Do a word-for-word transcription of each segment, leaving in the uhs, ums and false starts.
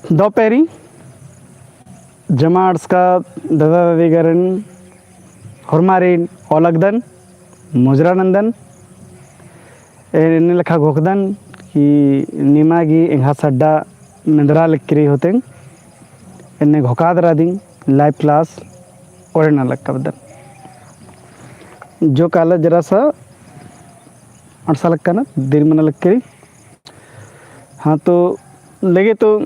दव पैरी जमा अंड़सका ददा ददी गरन होरमारिन ओलगदन, मुजरा नंदन। एन्ने लेखा घोखदन कि निमा गे एंग्हा सड्डा मेंदरा लक्की रई होते, एन्ने घोखादर अदिन live class ओड़ना लक्कदन। जो काला जरा सा अंड़सा लक्कना, देरी मना लक्की रई। हाँ, तो लगे तो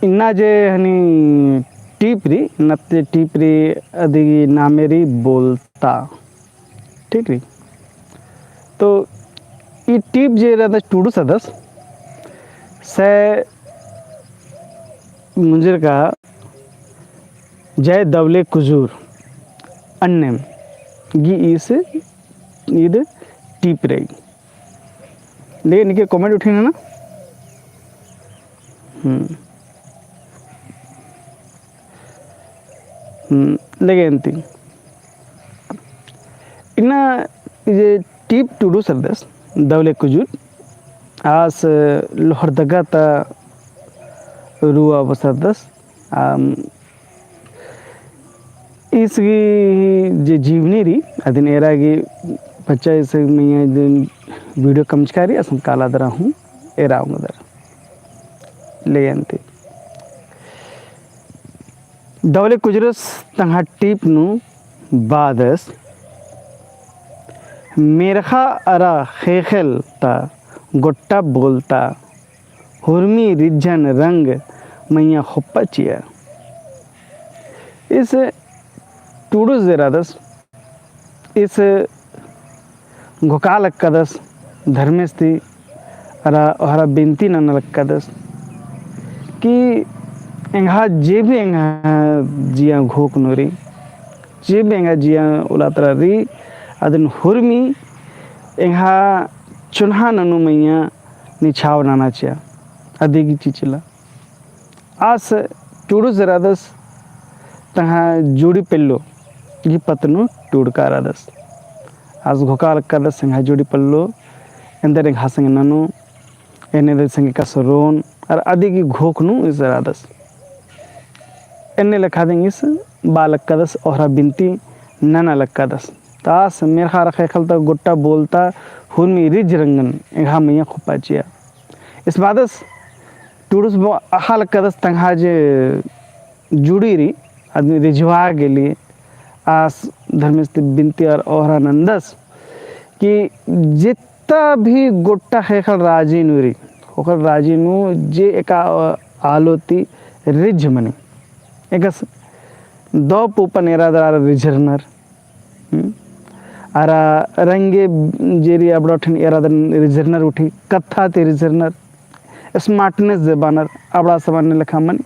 इन्ना जे हनी टीप रई, इन्ना जे टीप रई अदी नामे रई बोलता। ठीक रई। तो ई टीप जे रअदस टुड़ुस रअदस, से मुंजरका जय दवले कुजूर अन्नेम गी ईस ईद टीप रई। लेकिन इनके comment उठिन है ना। हम्म। हम्म, लेगे अन्ती। इन्ना जे टीप टुड़ुस रअदस, दवले कुजूर, आस लोहरदगा ता रुआ बसरदस, आम, ईस गी जे जीवनी रई, अदिन एरा गे पच्चा ईस मइय्याँ दिन video कमचका रई, असन काला दरा हूँ एरा ओंगदर। लेगे अन्ती। दवले कुजूरस तंग्हा टीप नू बादस, मेरखा अरा ख़ेख़ेल ता गोट्टा बोलता, हुरमी रिझन रंग मइय्याँ ख़ोप्पा चिआ। ईस टुड़ुस जे रअदस, ईस घोखा लक्कदस धर्मेस ती अरा ओहरा बिनती नना लक्कदस कि एंग्हा जे भी एंग्हा जिया घोख नू रई, जे भी एंग्हा जिया उलातरा रई, अदिन हुरमी एंग्हा चुन्हा ननू मइय्याँ निछाव नना चिआ, अदी गी चिचिला। आस टुड़ुस जे रअदस तंग्हा जुड़ी पेल्लो गी पत्त नू टुड़का रअदस। आस घोखा लक्कदस एंग्हा जुड़ी पेल्लो एन्देर एंग्हा संगे ननू, एन्ने दे संगे कस रोन, अरा अदी गी घोख नू ईस रअदस। एन्ने लेखा दिम ईस बआ लक्कदस, ओहरा बिनती नना लक्कदस। तो आस मेरखा अरा ख़ेख़ेल ता गोट्टा बोलता, हुरमी रिझ रंगन एंग्हा मइय्याँ ख़ोप्पा चिआ। ईस बादस टुड़ुस बआ लक्कदस तंग्हा जे जुड़ी रई, अदिन रिझवा गे लिए आस धर्मेस ती बिनती अरा ओहरा नन्दस कि जेत्ता भी गोट्टा ख़ेख़ेल राजी नू रई, ख़ेख़ेल राजी नू जे एका आलो ती रिझ मनी, एकस दव पूपन एरादर आर रिझरनर। हम्म? अरा रंगे जे रई अबड़ा ठिन एरादर रिझरनर उठी, कत्था ती रिझरनर, smartness जे बअनर, अबड़ा सब अन्ने लेखा मनी।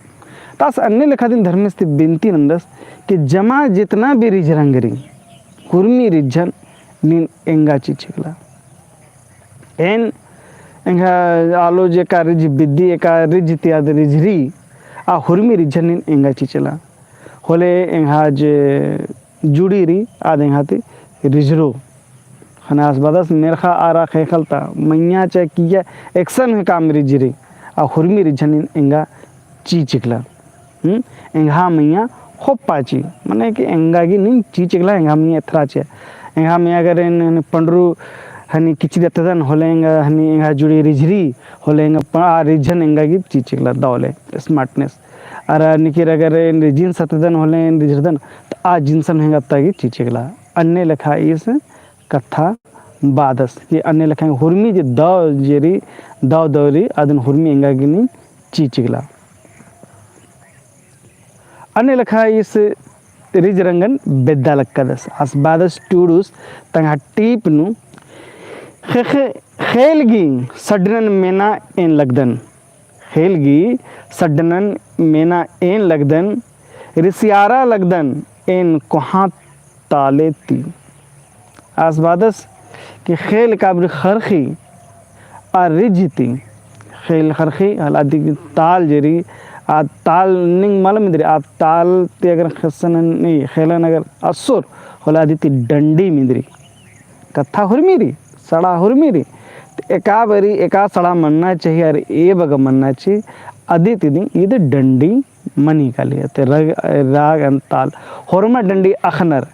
तो आस अन्ने लेखा दिम धर्मेस ती बिनती नन्दस कि जमा जेतना भी रिझ रंग रई, हुरमी रिझन नीन एंगा चिचिकला। एन एंग्हा आलो जे एका रिझ बिद्दी, एका रिझ ती आद रिझरी, आ हुरमी रिझन नीन एंगा चिचिला। होले एंग्हा जे जुड़ी रई, आद एंग्हा ती रिझरो। ख़ने आस बादस मेरखा अरा ख़ेख़ेल ता मइय्याँ चाहे किय्या एकसन हूँ काम रिझरी, आ हुरमी रिझन नीन एंगा चिचिकला। हम्म? एंग्हा मइय्याँ ख़ोप्पा ची, मने कि एंगा गी नीन चिचिकला, एंग्हा मइय्याँ एथरा चिआ। एंग्हा मइय्याँ अगर एन, एन पंडरू हनी किचरी अत्तदन होले एंगा हनी एंग्हा जुड़ी रिझरी, होले एंगा प-, आ रिझन एंगा गी चिचिकला दवले, smartness। अरा निकिर अगर एन जींस अत्तदन होले एन रिझरदन, तो आ जींसन एंगा अत्ता गी चिचिकला। अन्ने लेखा ईस कत्था बादस कि अन्ने लेखा हुरमी जे दव जे रई, दव दव रई, अदिन हुरमी एंगा गी नीन चिचिकला। अन्ने लेखा ईस रिझ रंगन बेद्दा लक्कदस। आस बादस टुड़ुस तंग्हा टीप नू ख़ेख़े-, ख़ेख़ेल गी सड्डनन मेना एन लगदन। ख़ेख़ेल गी सड्डनन मेना एन लगदन, रिसियारा लगदन एन कोहाँ ताले ती। आस बादस कि ख़ेख़ेल काबरी ख़रख़ी आ रिझ ती। ख़ेख़ेल ख़रख़ी होले अदी गी ताल जे रई, आ ताल नीन मल मिंदरी, आ ताल ती अगर ख़ेसन नहीं, ख़ेख़ेलन अगर असोर होले अदी ती डंडी मिंदरी। कत्था हुरमी रई, सड़ा हुरमी रई। तो एका बारी एका सड़ा मन्ना चाही, अरा ए बग्गे मन्ना चाही, अदी ती दिम ईद डंडी मनी काली। ते रग-, राग एन ताल होरमर डंडी अख़नर,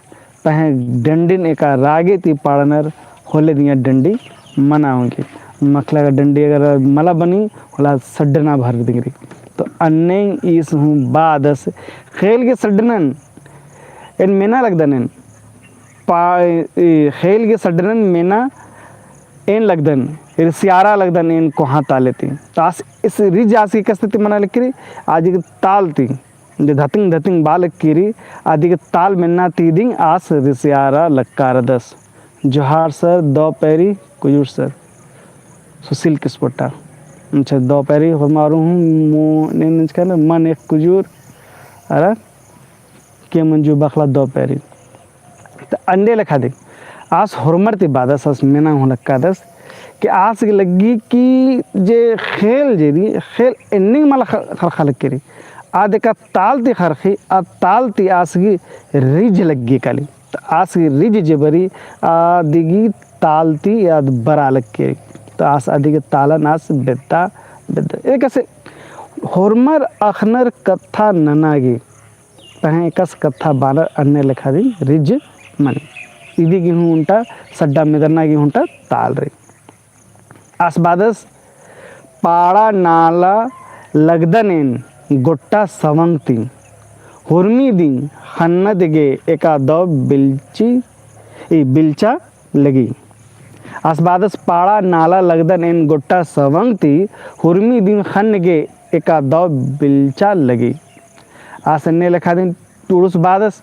पहें डंडिन एका रागे ती पाड़नर होले दिम डंडी मना ओंगी। मखला का डंडी अगर मला बनी, होला सड्डना भर दिम रई। तो अन्ने ईस हूँ बादस ख़ेल गे सड्डनन एन मेना लगदन एन। पा-, ई, ख़ेल गे सड्डनन मेना एन लगदन, रिसियारा लगदन एन कोहाँ ताले ती। तो आस इस रिज आस गे कस ती मना लगी रई, आद गे ताल ती, जे धतिंग धतिंग बआ लगी रई, अदी गे ताल मेना ती दिम आस रिसियारा लक्कारदस। जोहार सर, दौ पैरी कुजूर सर। सुशील किस्पोट्टा। अच्छा, दौ पैरी होरमारू हूँ, मो-, ने नंजका ना, मन एक कुजूर, अरा के मंजू बखला दौ पैरी। तो अन्ने लेखा दिम आस होरमर ती बादस, आस मेना हूँ लक्कादस कि आस गे लग्गी कि जे ख़ेल जे रई, ख़ेल एन्ने मला ख-, ख़रख़ा लगी रई। आद एका ताल ती ख़रख़ी, आ ताल ती आस गे रिज लग्गी काली। तो आस गे रिज जे बरई, अदी गे ताल ती आद बरआ लगी रई। तो आस अदी गे तालन आस बेद्दा, बेद्दा। एकासे होरमर अख़नर कत्था नना गे पहें एकासे कत्था बअनर अन्ने लेखा दिम रिज मनी। इदी गे हूँ ओन्टा सड्डा मेदरना गे हूँ ओन्टा ताल रई। आस बादस पाड़ा नाला लगदन एन गोट्टा सवंग ती। हुरमी दिम ख़न्न गे एका दौ बिलची, ई बिलचा लगी। आस बादस पाड़ा नाला लगदन एन गोट्टा सवंग ती, हुरमी दिम ख़न्न गे एका दौ बिलचा लगी। आस एन्ने लेखा दिम टुड़ुस बादस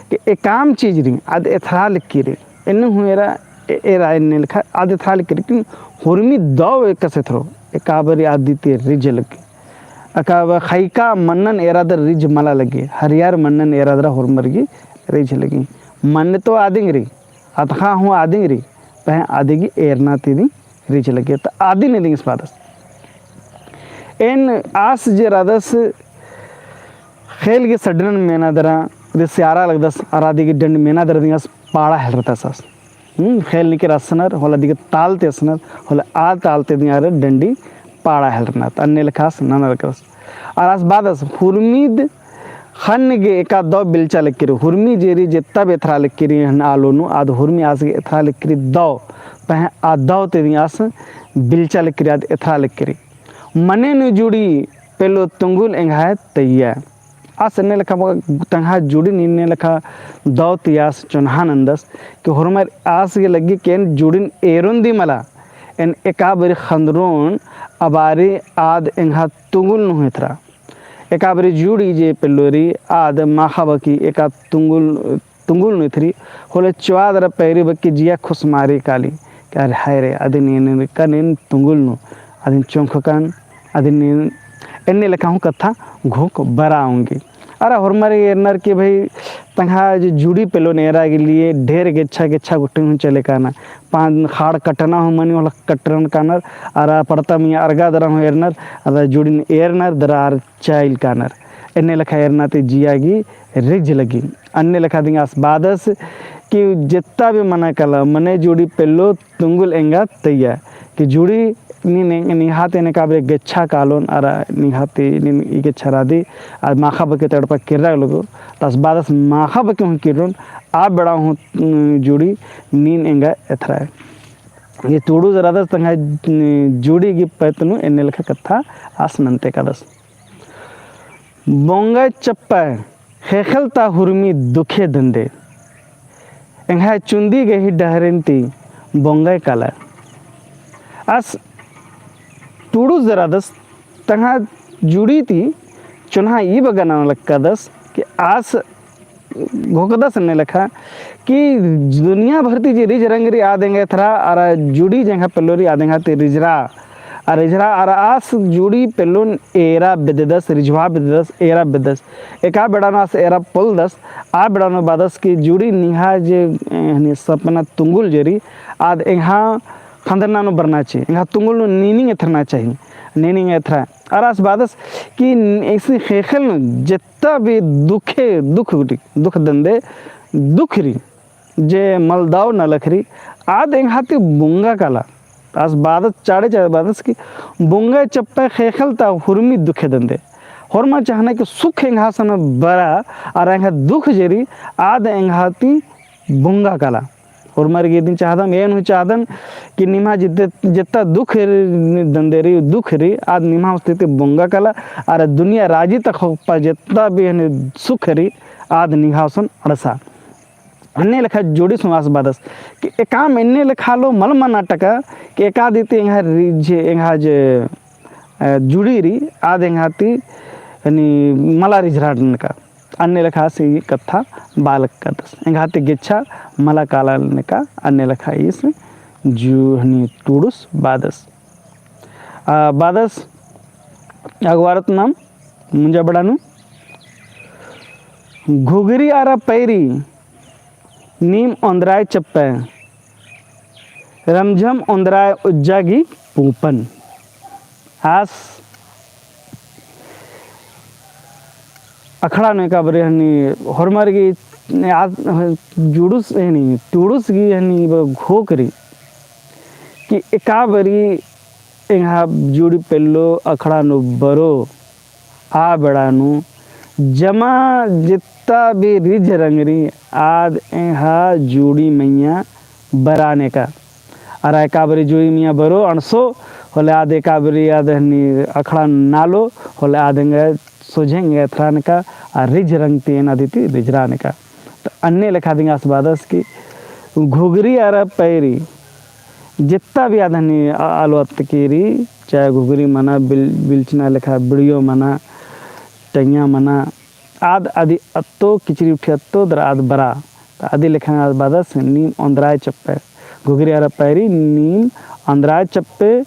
कि एकाम चीज रई, आद एथरा लगी रई। एन्ने हूँ एरा, ए-, एरा एन्ने लेखा आद एथरा लगी रई, लेकिन हुरमी दौ एकासे एथरो, एका बारी अदी ती रिज लगी। अका बा ख़ैका मन्नन एरा दरा रिज मला लगी, हरियर मन्नन एरा दरा होरमर गे रिज लगी। मन्न तो अदिंग रई, अतख़ा हूँ अदिंग रई, पहें अदी गे एरना ती दिम रिज लगी। तो अदिन दिम इस बादस। एन आस जे रअदस ख़ेल गे सड्डनन मेना दरा, रिसियारा लगदस, अरा अदी गे डंडी मेना दरा दिम आस पाड़ा हेलरदस आस। हम्म, ख़ेल निकर असनर, होला अदी गे ताल ती असनर, होला आ ताल ती दिम आर डंडी पाड़ा हेलरनर। तो अन्ने लेखा आस नना लक्कादस। अरा आस बादस हुरमी दिम ख़न्न गे एका दौ बिलचा लगी रई, हुरमी जे रई जेत्ता भी एथरा लगी रई हन आलो नू, आद हुरमी आस गे एथरा लगी रई दौ, पहें आ दौ ती दिम आस बिलचा लगी रई, आद एथरा लगी रई। मने नू जुड़ी पेल्लो तुंगुल एंग्है तैया। आस एन्ने लेखा बा तंग्है जुड़िन एन्ने लेखा दौ ती आस चोन्हा नन्दस कि होरमर आस गे लग्गी कि एन जुड़िन एरोन दिम मला, एन एका बारी ख़न्दरोन, आ बारी आद एंग्है तुंगुल नू हूँ एथरा। एका बारी जुड़ी जे पेल्लो रई आद माख़ा बकी एका तुंगुल, तुंगुल नू एथरी, होले चोआ दरा पैरी बकी जिया खुसमारी काली। कि अरे हाय रे, अदिन एन एरकन एन तुंगुल नू, अदिन चोंखकन, अदिन एन, एन्ने लेखा हूँ कत्था घोख बरआ ओंगी। अरा होरमर एरनर कि भई तंग्है जे जुड़ी पेल्लोन एरा गे लिए ढेर गेच्छा गेच्छा गुट्ठी हूँ चले काना। पाँच ख़ाड़ कटना हूँ मनी होला कटरन कानर, अरा पड़ता मइय्याँ अरगा दरा हूँ एरनर, अरा जुड़िन एरनर दरा आर चाइल कानर। एन्ने लेखा एरना ती जिया गे रिज लगी। अन्ने लेखा दिम आस बादस कि जेत्ता भी मना काला, मने जुड़ी पेल्लो तुंगुल एंगा तैया। कि जुड़ी नीन, निंग्है ती एन एका बारी गेच्छा कालोन, अरा निंग्है ती नीन ई गेच्छा रअदी, आद माख़ा बकी ती एड़पा किर्रा लगो, तो आस बादस माख़ा बकी हूँ किर्रोन, आ बेड़ा हूँ, उम, जुड़ी नीन एंगा एथरा। ये टुड़ुस रअदस तंग्है, उम, जुड़ी गे पत्त नू एन्ने लेखा कत्था आस नन्ते कादस। बोंगय चप्पय ख़ेख़ेल ता हुरमी दुखे दन्दे। एंग्है चुन्दी गही डहरेन ती बोंगय काला। आस टुड़ुस जे रअदस तंग्है जुड़ी ती चोन्हा ई बग्गे नना लक्कादस कि आस घोखदस एन्ने लेखा कि दुनिया भर ती जे रिज रंग रई आद एंगा एथरा, अरा जुड़ी जे एंग्है पेल्लो रई आद एंग्है ती रिझरा। अरा रिझरा अरा आस जुड़ी पेल्लोन एरा बेद्ददस, रिझवा बेद्ददस, एरा बेद्ददस। एका बेड़ा नू आस एरा पोल्लदस, आ बेड़ा नू बादस कि जुड़ी निंग्है जे, ए, हनी सपना तुंगुल जे रई, आद एंग्है ख़न्दरना नू बरना चाही, एंग्है तुंगुल नू नीनिंग एथरना चाही, नीनिंग एथरा। अरा आस बादस कि ऐसी ख़ेख़ेल नू जेत्ता भी दुखे, दुख गुटी, दुख दन्दे, दुख रई, जे मलदव नलख रई, आद एंग्है ती बोंगा काला। आस बादस चाड़े चाड़े बादस कि बोंगा चप्पे ख़ेख़ेल ता हुरमी दुखे दन्दे। होरमा चाहना कि सुख एंग्हासन बरा अरा एंग्हा दुख जे रई आद एंग्हा ती बोंगा काला। होरमर गे इदिन चाहदम, एन हूँ चाहदन कि निम्हा जित-, जितना दुख दन्दे रई, दुख रई, आद निम्हा उस्ती ती बोंगा काला, अरा दुनिया राजी ता ख़ोप्पा जितना भी हनी सुख रई, आद निंग्हासन अंड़सा। अन्ने लेखा जुड़िस हूँ आस बादस कि एकाम एन्ने लेखा आलो मल मना टका कि एका दिती एंग्हा रिझ, एंग्हा जे, अ, जुड़ी रई, आद एंग्हा ती हनी मला रिझरा नका। अन्ने लेखा से ई कत्था बआ लगदस। एंग्हा ती गेच्छा मला काला नका, अन्ने लेखा ईस जु हनी टूड़ुस बादस। आ, बादस अगवारत नाम मुंजा बड़ा नू। घुघरी अरा पैरी नीम ओन्द्राय चप्पे, रमझम ओन्द्राय उज्जा गी पूंपन। आस अखड़ा नू एका बारी हनी होरमर गी आद जुड़ुस हनी, टूड़ुस गी हनी ब घोख रई कि एका बारी एंग्हा जुड़ी पेल्लो अखड़ा नू बरो आ बेड़ा नू जमा जित्ता भी रिझ रंग रई आद एंग्हा जुड़ी मइय्याँ बरा नेका। अरा एका बारी जुड़ी मइय्याँ बरो अंड़सो होले आद एका बारी आद हनी अखड़ा नालो होले आद एंग्हा सोझे एंग्हा एथरा नेका आ रिझ रंग ती एन अदी ती रिझरा नेका। तो अन्ने लेखा दिंगा आस बादस कि घुघरी अरा पैरी जित्ता भी आद हनी आ-, आलो अत्तकी रई, चाहे घुघरी मना, बिल-, बिलचना लेखा बिड़ियो मना, टैया मना, आद अदी अत्तो किचरी उठी अत्तो दरा आद बरा। तो अदी लेखा आस बादस नीम ओन्द्राय चप्पे। घुघरी अरा पैरी नीम ओन्द्राय चप्पे,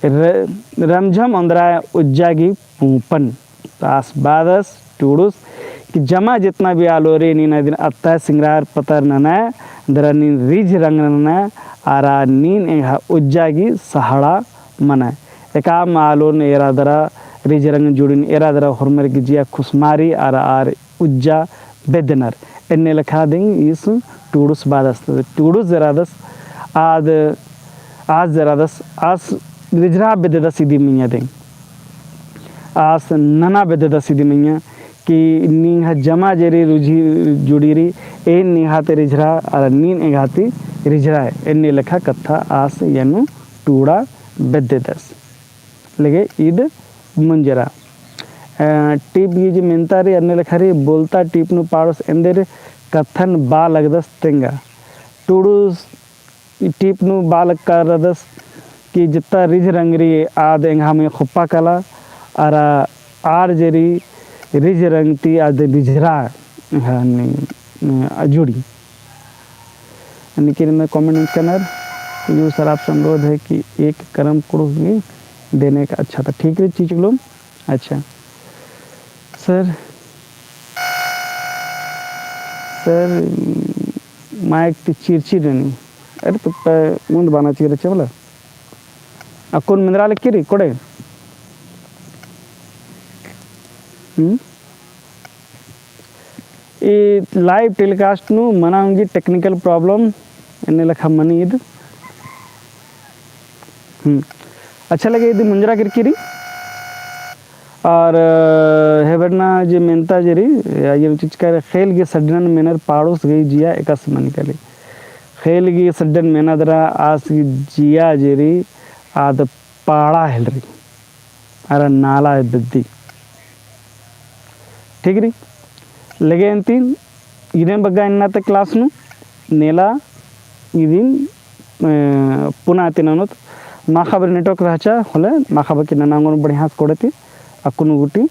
र-, रमझम ओन्द्राय उज्जा गी पूंपन। तो आस बादस टूड़ुस कि जमा जितना भी आलो रई नीन अदिन अत्ता सिंगरार पतर ननय, दरा नीन रिझ रंग ननय, अरा नीन एंग्हा उज्जा गी सहाड़ा मनय। एकाम आलोन एरा दरा, रिझ रंग जुड़िन एरा दरा होरमर गी जिया खुसमारी अरा आर उज्जा बेद्दनर। एन्ने लेखा दिंग ईस टूड़ुस बादस, टूड़ुस जरादस, आद, आस जरादस, आस रिझरा बेद्ददस इदी मइय्याँ दिंग। आस नना बेद्ददस इदी मइय्याँ कि निंग्हा जमा जे रई रिझी जुड़ी रई, एन निंग्हा ती रिझरा, अरा नीन एंग्हा ती रिझरा, एन्ने लेखा कत्था आस एन्नु टूड़ा बेद्ददस। लगे ईद मुंजरा। अ, टीप गी जे मेन्ता रई, अन्ने लेखा रई, बोलता टीप नू पाड़ोस एन्देर कत्थन बआ लगदस तेंगा। टूड़ुस टीप नू बआ लगदस कि जित्ता रिझ रंग रई आद एंग्हा मइय्याँ ख़ोप्पा काला, अरा आर जे रई रिझ रंग ती आद रिझरा, हाँ, नी, नी, अ, जुड़ी। यानी कि इनमें comment नंजकनर, तो यूँ सर आपसे अनुरोध है कि एक करम कुँड़ुख़ भी देने का। अच्छा, तो ठीक रई चिचकलोम। अच्छा सर, सर, माइक ती चिरचिर रनी। अरे तो पै मुंद बाना चिर चबला। अक्कुन मेंदरा लगी रई कोड़े। हम्म? ई live telecast नू मना ओंगी technical problem, एन्ने लेखा मनी ईद। हम्म। अच्छा लगे ईद मुंजरा केरकी रई। और, अ, हेबरना जे मेन्ता जे रई, या ये चिचका रई, ख़ेल गे सड्डनन मेनर पाड़ोस गही जिया एकासे मनी काली। ख़ेल गे सड्डन मेना दरा आस गही जिया जे रई, आद पाड़ा हेलरी। अरा नाला बेद्दी। ठीक रई? लगे अन्ती इदिन बग्गे इन्ना ता class नू नेला इदिन, अ, पुना ती ननोत माख़ा बारी network रहचा होले माख़ा बकी नना ओंगोन बढ़िया से कोड़े ती अक्कुन गूटी।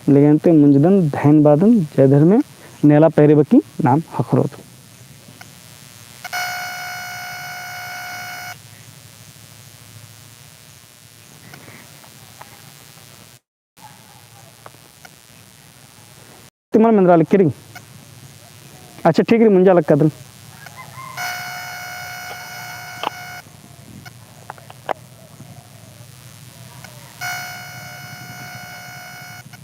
लगे अन्ती मुंजदन धैन बादन जय धर्मे नेला पैरी बकी नाम ख़क्खरोत। तिमन मेंदरा लगी रई। अच्छा ठीक रई, मुंजा लगदन।